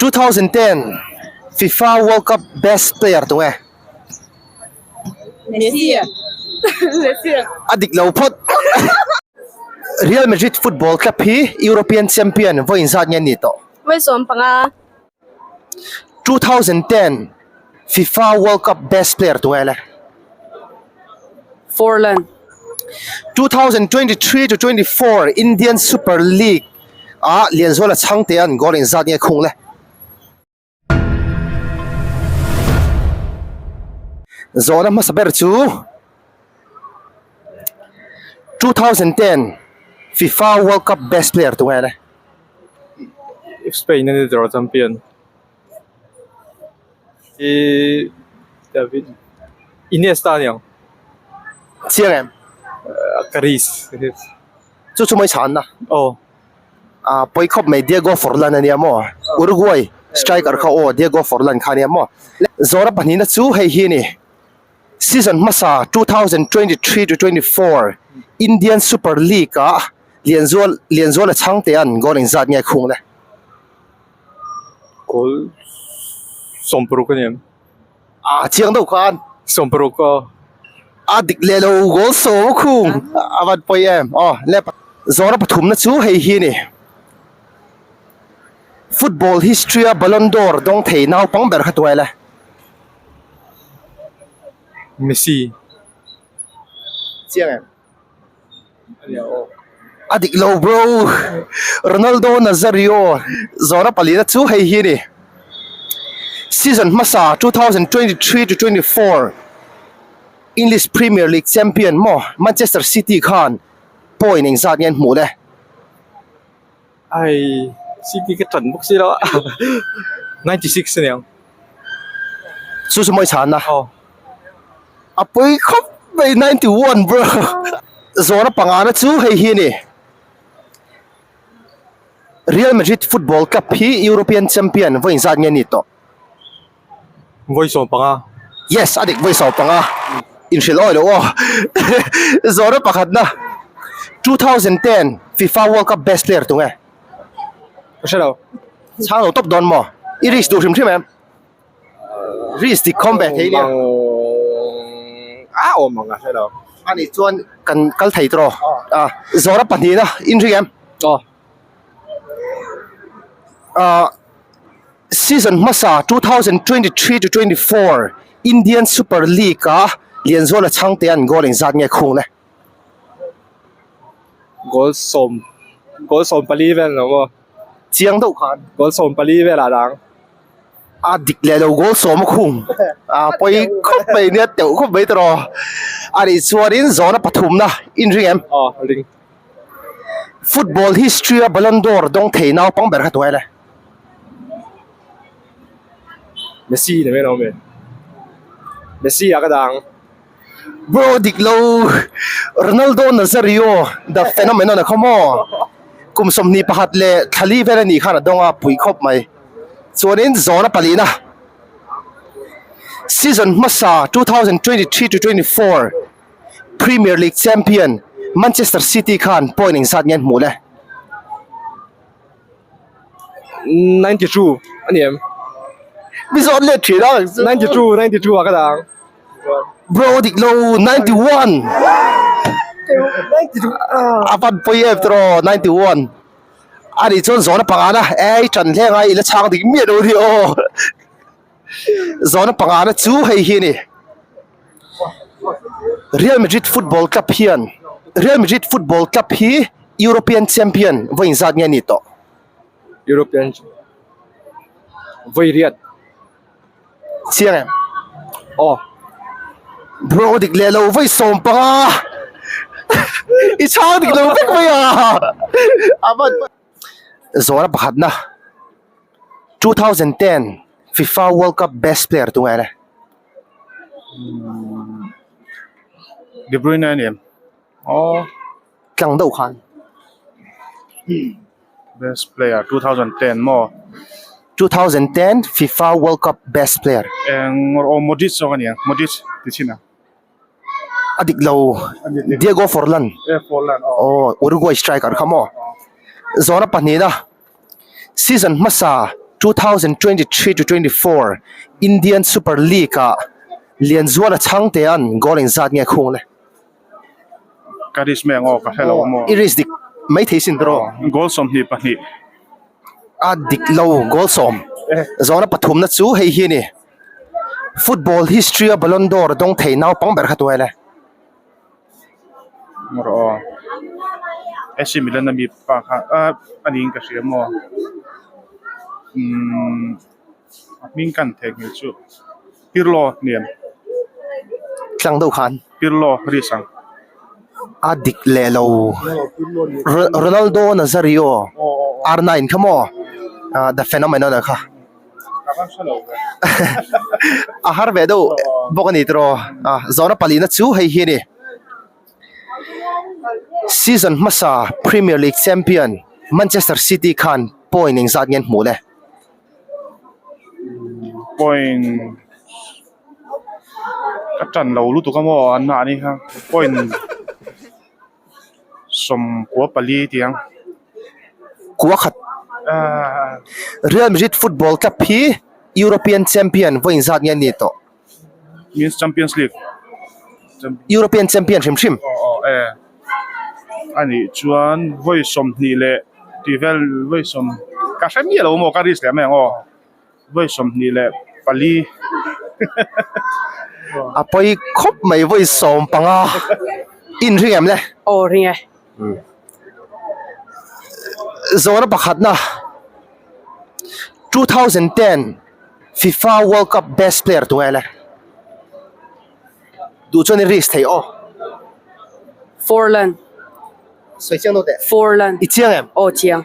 2010 FIFA World Cup best player tu nge? Messi. Messi. A dik lo phawt. Real Madrid football club hi European champion vawiin zat nge ni tawh? Vawi 15. 2010 FIFA World Cup best player tu nge le? Forlan. 2023 to 24 Indian Super League ah Lianzuala Chhangtea'n goal inzat nge khung le? Zawhna hmasa ber chu 2010 FIFA World Cup best player tu nge le? Spain ani tawh champion. I David Iniesta aniang. Chiang em? Ka risk. Chu chu mai chhanna. Aw. A pawi khawp mai Diego Forlan ania maw? Uruguay striker kha aw Diego Forlan kha ania maw? Zawhna pahnihna chu hei hi a ni. Season hmasa 2023 to 24 Indian Super League ah Lianzual Lianzuala Chhangtea'n goal engzat nge khung le? Goal 60 a ni em? A chiang deuh khan. 60 aw. A dik leh lo goal 10 khung a van pawi em? Aw le Zawhna pathumna chu hei hi a ni. Football history a Ballon d'Or dawng thei naupang ber kha tuai le. Messi. Chiang em? A dik lo bro. Ronaldo Nazario zawhna palina chu hei hi a ni. Season hmasa 2023 to 24 English Premier League champion maw Manchester City khan point engzat nge an hmuh le? Ai City ka tan bawk si lo a 96 a niang. Chu chu mawi chhanna. Aw. A pawi khawp mai 91 bro. Zawhna pangana chu hei hi a ni. Real Madrid football club hi European champion vawi inzat nge ni tawh? Vawi 15. Yes, a dik vawi 15. Inhrilh awi lo aw. Zawhna pakhatna 2010 FIFA World Cup best player tu nge? Ka hre lo. Chhang lo tawp dawn maw? I risk duh hrim hrim em? Risk dik khawm ve thei nia. A awm ang a hre lo. Ani chuan kan kal thei tawh. A zawhna pahnihna inring em? Aw. Ah season hmasa 2023 to 24 Indian Super League ah Lianzuala Chhangtea'n goal engzat nge khung le? Goal sawm goal 14 vel lo maw? Chiang deuh khan. Goal 14 velah dang. A dik leh lo goal 10 a khung. A pawi khawp mai nia teuh khawp mai tawh. A nih chuanin zawhna pathumna inring em? Aw ring. Football history a Ballon d'Or dawng thei naupang ber kha tuai le. Messi ni mai lo mi. Messi a ka dang. Bro dik lo Ronaldo Nazario the phenomenon a khaw maw. Kum 21 leh thlali vel a nih khan a dawng a pui khawp mai. Chuanin zawna palina season hmasa 2023 to 24 Premier League champion Manchester City khan point engzat nge an hmuh le? 92 a ni em? Mi zawt let thin a. 92, 92 ah ka dah ang. Bro dik lo 91. A van pawi em tiraw 91. A nih chuan zawhna pangana ei tan hle ngai i la chhang dik miah lo ni aw. Zawhna pangana chu hei hi a ni. Real Madrid football club hian Real Madrid football club hi European champion vawi inzat nge a ni tawh? European vawi riat. Chiang em? Aw. Bro dik leh lo vawi 15. I chhang dik lo vek mai a. A van Zawhna pakhatna 2010 FIFA World Cup best player tu nge le? De Bruyne a ni em? Aw. Tlang deuh khan. Best player 2010 maw? 2010 FIFA World Cup best player. Eng aw Modric zawk a ni ang. Modric ti chin ang. A dik lo. Diego Forlan. Eh Forlan aw. Aw Uruguay striker kha maw? Zawhna pahnihna season hmasa. 2023 to 24 Indian Super League ah Lianzuala Chhangtea'n goal engzat nge khung le? Ka risk mai ang aw, ka hre lo maw? I risk dik maithei sin tawh. Goal 22. A dik lo, goal sawm. Zawhna pathumna chu hei hi a ni. Football history a Ballon d'Or dawng thei naupang ber kha tuai le. Rawh aw. AC Milan a mi pa kha a niin ka hria maw? Umm a hming kan theihnghilh chu Pirlo hniam. Tlang deuh khan. Pirlo risk ang. A dik leh lo. Ronaldo Nazario R9 kha maw? The phenomenon a kha. A har ve deuh bawk a ni tiraw? Zawhna palina chu hei hi a ni. Season hmasa Premier League champion Manchester City khan point engzat nge an hmuh le? Point ka tan lo lutuk a maw an mahni kha point 94 tih ang. Kua khat Real Madrid football club hi European champion vawi inzat nge an ni tawh? Means Champions League. European champion hrim hrim. Aw aw e. Anih chuan vawi 20 leh tih vel vawi sawm ka hre miah lo maw ka risk leh mai ang aw. Vawi 24. A pawi khawp mai vawi 15 in ring em le? Aw ring e. Zawhna pakhatna 2010 FIFA World Cup best player tunge le? Duh chuan i risk thei aw. Forlan. Sawi chiang deuh teh. Forlan. I chiang em? Aw chiang.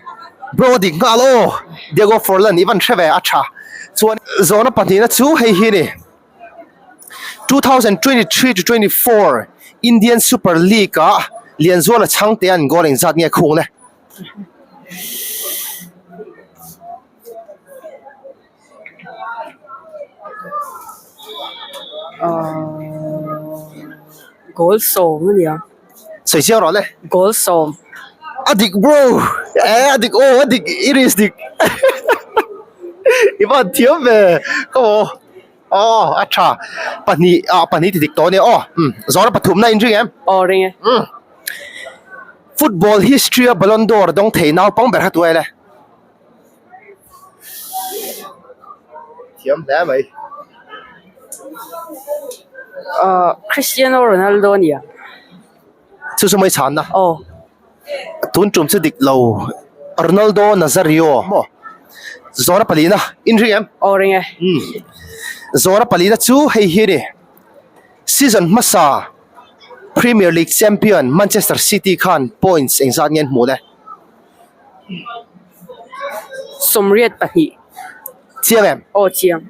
Bro dik nghal aw. Diego Forlan i van hre ve a tha. Chuan zawhna pahnihna chu hei hi a ni. 2023 to 24 Indian Super League ah Lianzuala Chhangtea'n goal engzat nge khung le? Goal sawm a nia. Sawi chiang rawh le. Goal sawm. A dik bro. Eh a dik aw a dik i risk dik. I van thiam ve. Come on. Aw a tha. Pahnih ah pahnih ti dik tawh a nia aw. Umm zawhna pathumna in ring em? Aw ring e. Umm. Football history a Ballon d'Or dawng thei naupang ber kha tu ai le? Thiam hle mai. Ahh Cristiano Ronaldo a nia. Chu chu mai chhanna. Aw. Tun tum chu dik lo. Ronaldo Nazario maw? Zawhna palina in ring em? Aw ring e. Umm. Zawhna palina chu hei hi a ni. Season hmasa Premier League champion Manchester City khan points engzat nge an hmuh le? 82. Chiang em? Aw chiang.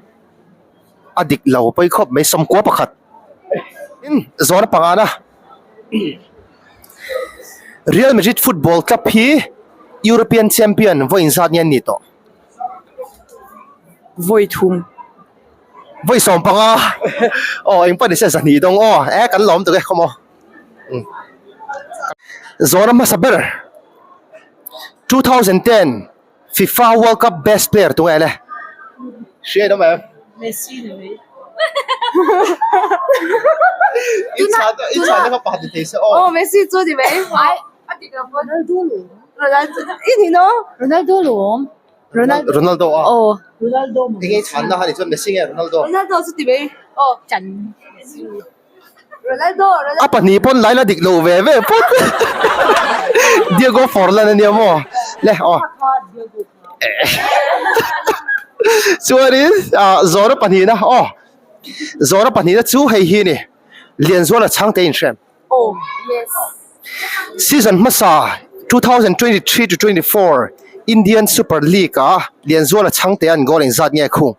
A dik lo pawi khawp mai 91. Tin, zawhna pangana Real Madrid football club hi European champion vawi inzat nge an ni tawh? Vawi thum. Vawi 15. Aw engpawh ni se 200 dawng aw. E kan lawm tuk e khawm aw. Zawhna hmasa ber 2010 FIFA World Cup best player tunge le? Hriat awm em? Messi ni mai. I chhan i chhan kha pakhat ni thei se aw. Aw Messi chu ni mai. Ai a dik lo pawn. Ronaldo lawm. Ronaldo i ni no? Ronaldo lawm. Ronaldo Ronaldo a. Aw Ronaldo. Enge i chhanna kha ni chuan Messi nge Ronaldo? Ronaldo chu ti mai. Aw. Chan. A pahnih pawn lai la dik lo ve ve phawt. Diego Forlan a nia maw? Le aw. Chuanin ah Zawra pahnihna aw Zawra pahnihna chu hei hi a ni. Lianzuala chhangte a inhrem. Season hmasa 2023 to 24 Indian Super League ah Lianzuala chhangte an goal engzat nge khung?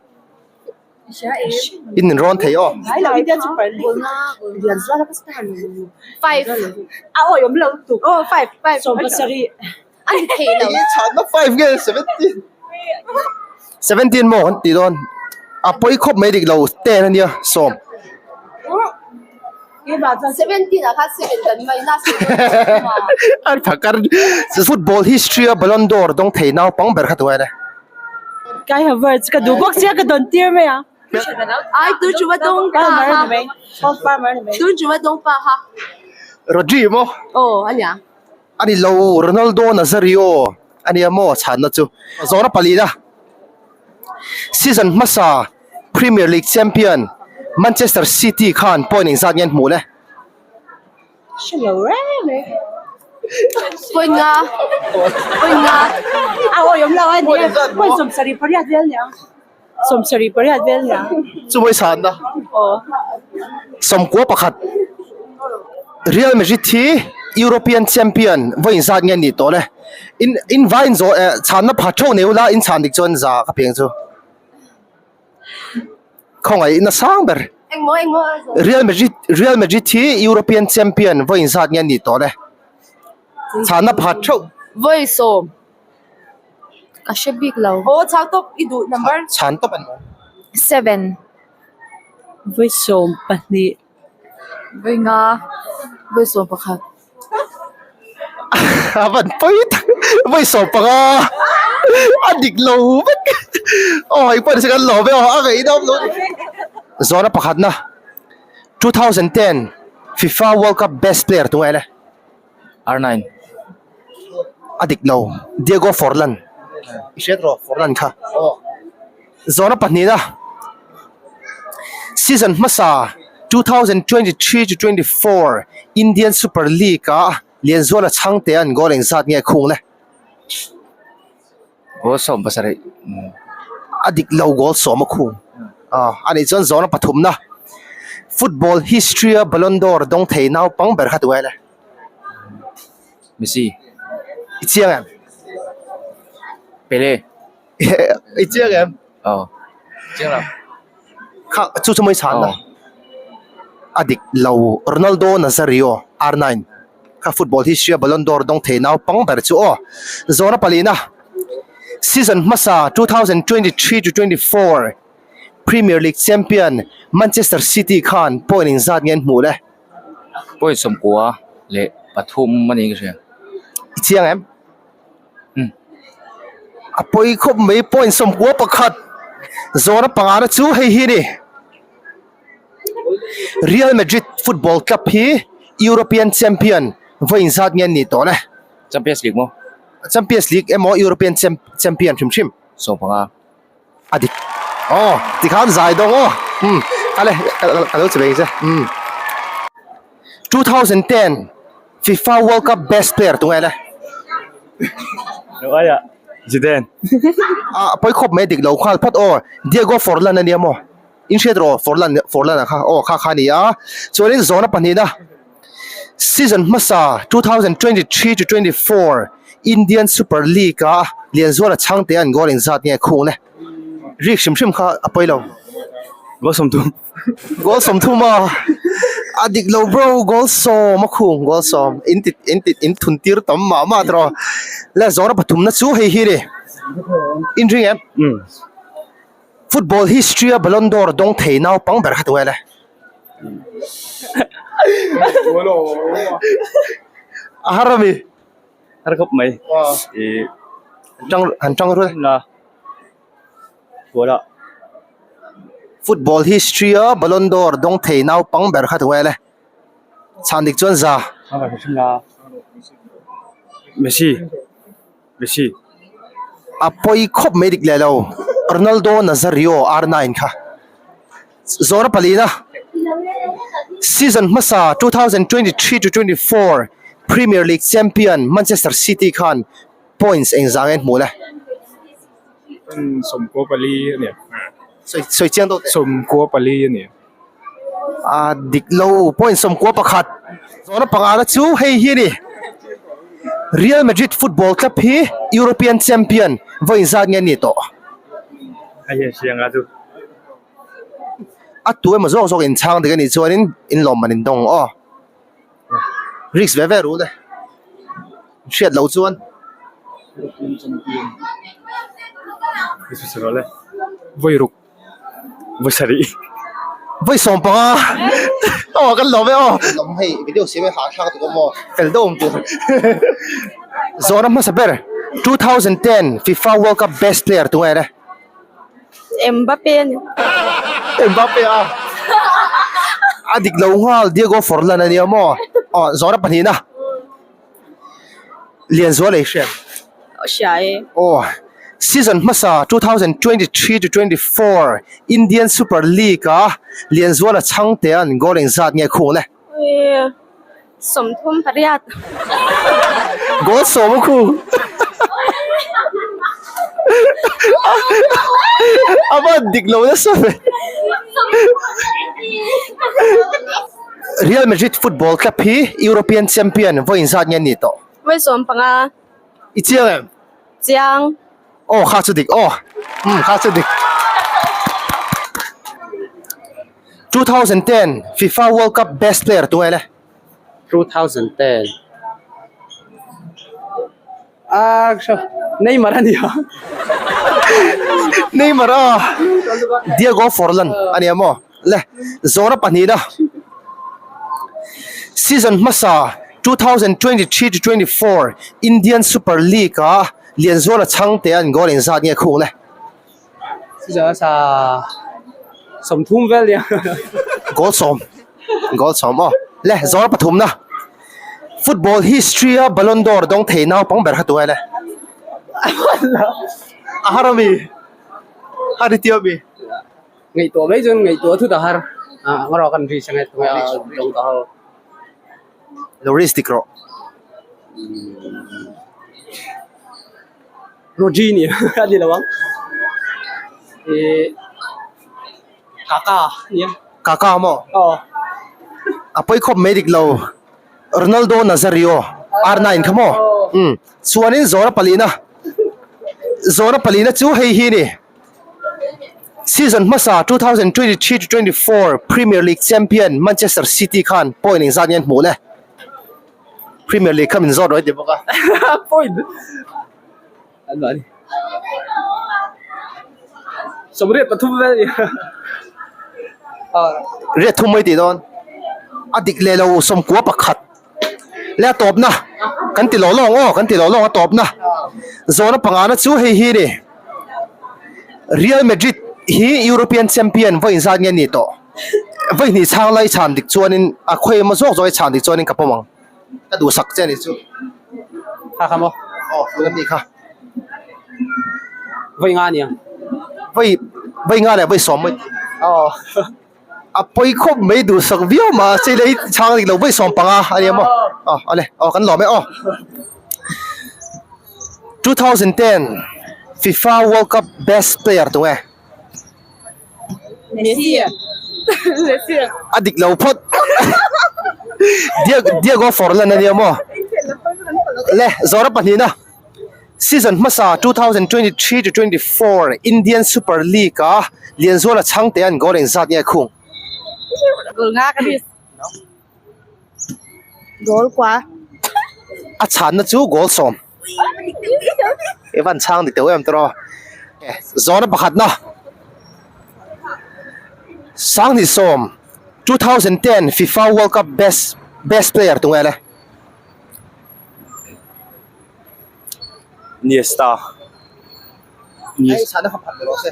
In min rawn thei aw. Chhanna five nge seventeen seventeen maw kan tih dawn a pawi khawp mai dik lo ten a nia sawm. An phakar football history a Ballon d'Or dawng thei naupang ber kha tu ai le. Kai Havertz ka duh bawk sia ka dawn tir mai a. Ai tu chu va dawng pa ha. Tu chu va dawng pa ha. Rodri maw? Aw ania. Ani lo Ronaldo Nazario ania maw chhanna chu. Zawhna palina season hmasa Premier League champion Manchester City khan point engzat nge an hmuh le? Hre lo reng reng. Point nga. Point nga. A awi awm lo a ni e. Point 78 vel nia. 78 vel nia. Chu mawi chhanna. Aw. 91. Real Madrid hi European champion vawi inzat nge an nih tawh le. In in vai in zawh eh chhanna pha theuh nei ula in chhan dik chuan za ka peng chu. Khawngaih na sang ber. Engmaw engmaw a zawh. Real Madrid Real Madrid hi European champion vawi inzat nge an nih tawh le. Chhanna pha theuh. Vawi sawm. Ka hre bik lo. Aw chhang tawp i duh number. Chhan tawp a ni. Seven. Vawi 12. Vawi nga. Vawi 11. A van pawi tak vawi 15 a dik lo vek aw hei pawh ni se kan lawm e aw a ngaihnawm lo zawhna pakhatna 2010 FIFA World Cup best player tunge le R9 a dik lo Diego Forlan i hriat rawh Forlan kha zawhna pahnihna season hmasa 2023 to 24 Indian Super League ah Lianzuala chhangte an goal engzat nge khung le? Goal 17. A dik lo goal 10 a khung. A nih chuan zawhna pathumna football history a Ballon d'Or dawng thei naupang ber kha tunge le? Messi. I chiang em? Pele. I chiang em? Aw. Chiang lo. Kha chu chu mai chhan na. A dik lo Ronaldo Nazario R9 kha football history a Ballon d'Or dawng thei naupang ber chu aw. Zawhna palina season hmasa 2023 to 24 Premier League champion Manchester City khan point engzat nge an hmuh le? Point 93 a niin ka hria. I chiang em? A pawi khawp mai point 91 zawhna pangana chu hei hi a ni. Real Madrid football club hi European champion vawi inzat nge an nih tawh le? Champions League maw? Champions League emaw European champion hrim hrim. 15. A dik. Aw tikhan zai dawng aw. Umm ale ka lo che ve che. Umm 2010 FIFA World Cup best player tunge le? Lo aia Zidane. A pawi khawp mai dik lo nghal phawt aw. Diego Forlan ania maw? In hriat rawh Forlan Forlan a kha aw kha kha a ni a. Chuanin zawhna pahnihna season hmasa 2023 to 24 Indian Super League a Lianzuala chhangte an goal engzat nge khung le? Rik hrim hrim kha a pawi lo. Goal 30. Goal 30 a a dik lo bro goal 10 a khung goal 10 in ti in ti in thun tir tam mah mah tawh le zawhna pathumna chu hei hi a ni. In ring em? Football history a Ballon d'Or dawng thei naupang ber kha tunge le? A har ami? Har khawp mai. Tang han tang rual. La. Bola. Football history a Ballon d'Or dawng thei naupang ber kha tunge le? Chhan dik chuan za. Messi. Messi. A pawi khawp mai dik leh lo. Ronaldo Nazario R9 kha. Zawhna palina season hmasa 2023 to 24 Premier League champion Manchester City khan points engzah nge an hmuh le? 94 a ni. Sawi chiang deuh teh. 94 a ni. A dik lo point 91. Zawhna pangana chu hei hi a ni. Real Madrid football club hi European champion vawi inzat nge an nih tawh? Hei hian hria nga chu. A tu emaw zawk zawk inchhang dik a nih chuanin in lawmman in dawng aw. Risk ve ve rul e. Hriat loh chuan. Vawi ruk. Vawi sarih. Vawi 15. Aw kan lawm e aw. Lawm hei video siam hi hahthlak tuk awm aw. Fel deuh awm tur. Zawhna hmasa ber 2010 FIFA World Cup best player tunge le? Mbappe a ni. Mbappe a. A dik lo nghal Diego Forlan a nia maw? Aw zawhna pahnihna. Lianzual ei hriat. Hria e. Aw season hmasa 2023 to 24 Indian Super League a Lianzuala chhangtea'n goal engzat nge khung le? 38. Goal sawm a khung. A van dik lo nasa ve. Real Madrid football club hi European champion vawiin zat nge an nih tawh? Vawi 15. I chiang em? Chiang. Aw kha chu dik aw. Umm kha chu dik. 2010 FIFA World Cup best player tu nge le? 2010 Ah, Neymar a nia. Neymar a Diego Forlan a nia maw? Le zawhna pahnihna season hmasa 2023 to 24 Indian Super League ah Lianzuala Chhangtea'n goal engzat nge khung le? Season hmasa 30 vel nia. Goal sawm goal sawm aw. Le zawhna pathumna football history a Ballon d'Or dawng thei naupang ber kha tu nge le? A har ami? A ri tia ami? Ngaihtuah mai chuan ngaihtuah thut a har a ngarawh kan ri sange tunge a dawng ta ho. Lo risk dik rawh. Rodri ni a ni lo ang. Ih Kaka nia. Kaka maw? Aw. A pawi khawp mai dik lo. Ronaldo Nazario R9 kha maw? Umm chuanin zawhna palina zawhna palina chu hei hi a ni. Season hmasa 2023 to 24 Premier League champion Manchester City khan point engzat nge an hmuh le? Premier League kha min zawt rawih ti bawk a. Point an mah ni. Sawmriat pathum vel ni. Riat thum mai tih dawn. A dik leh lo sawmkua pakhat. Le a tawpna kan ti lawh lawng aw kan ti lawh lawng a tawpna zawhna pangana chu hei hi a ni Real Madrid hi European champion vawi inzat nge a ni tawh vawi hnih chhang lai chhan dik chuanin a khawi emaw zawk zawk hi chhan dik chuanin ka pawm ang ka duhsak che a ni chu Kha kha maw? Aw tun a ni kha Vawi nga a ni ang vawi vawi nga leh vawi sawm mai Aw. A pawi khawp mai duhsak viau mah se lei chhang dik lo vawi 15 a nia maw aw awle aw kan lawm e aw 2010 FIFA World Cup best player tu nge Messi Messi a dik lo phawt Diego Diego Forlan a nia maw le zawra pahnihna Season hmasa 2023 to 24 Indian Super League a Lianzuala Chhangtea'n goal engzat nge a khung? Goal nga ka ni. Goal kua. A chhanna chu goal sawm. I van chhang dik teuh em tawh. Zawhna pakhatna Sanghnih sawm 2010 FIFA World Cup best best player tunge le? Iniesta Hei chhana kha phat rawh se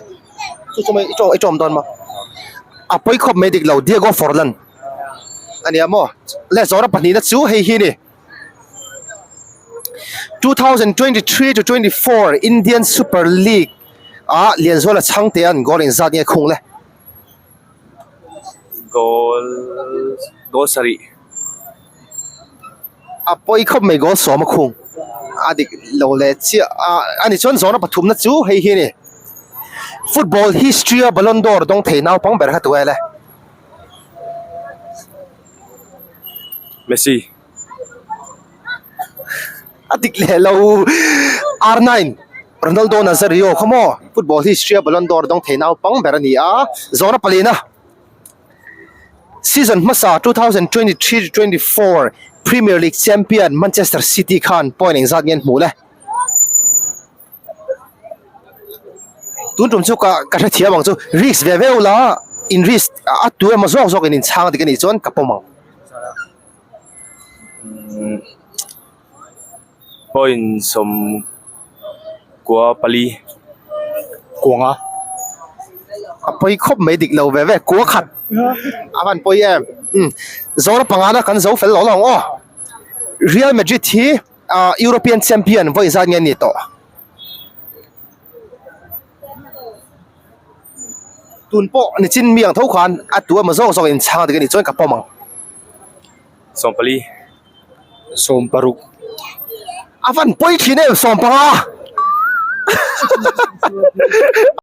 chu chu mai i tawng i tawm dawn maw a pawi khawp mai dik lo Diego Forlan a nia maw le zawhna pahnihna chu hei hi a ni 2023 to 24 Indian Super League ah Lianzuala Chhangtea'n goal engzat nge khung le. Goal goal sarih. A pawi khawp mai goal sawm a khung a dik lo leh chiah a ani chuan zawhna pathumna chu hei hi a ni football history a Ballon d'Or dawng thei naupang ber kha tu vel e. Messi. A dik leh lo R9 Ronaldo Nazario kha maw football history a Ballon d'Or dawng thei naupang ber a ni a zawhna palina. Season hmasa 2023 to 24 Premier League champion Manchester City khan point engzat nge an hmuh le? Tun tum chu ka ka hrethiam ang chu risk ve veu la in risk a tu emaw zawk zawk in inchhang dik anih chuan ka pawm ang. Point 14. Kuanga. A pawi khawp mai dik lo ve ve kua khat a van pawi em. Umm Zora pangana kan zo fel lo lo ang aw. Real Madrid hi European champion vawi zat nge a ni tawh? Tun pawh nichin mi ang tho khan a tu emaw zawk zawk in chhang dik a nih chuan ka pawm ang. 14. 16. A van pawi thin em 15.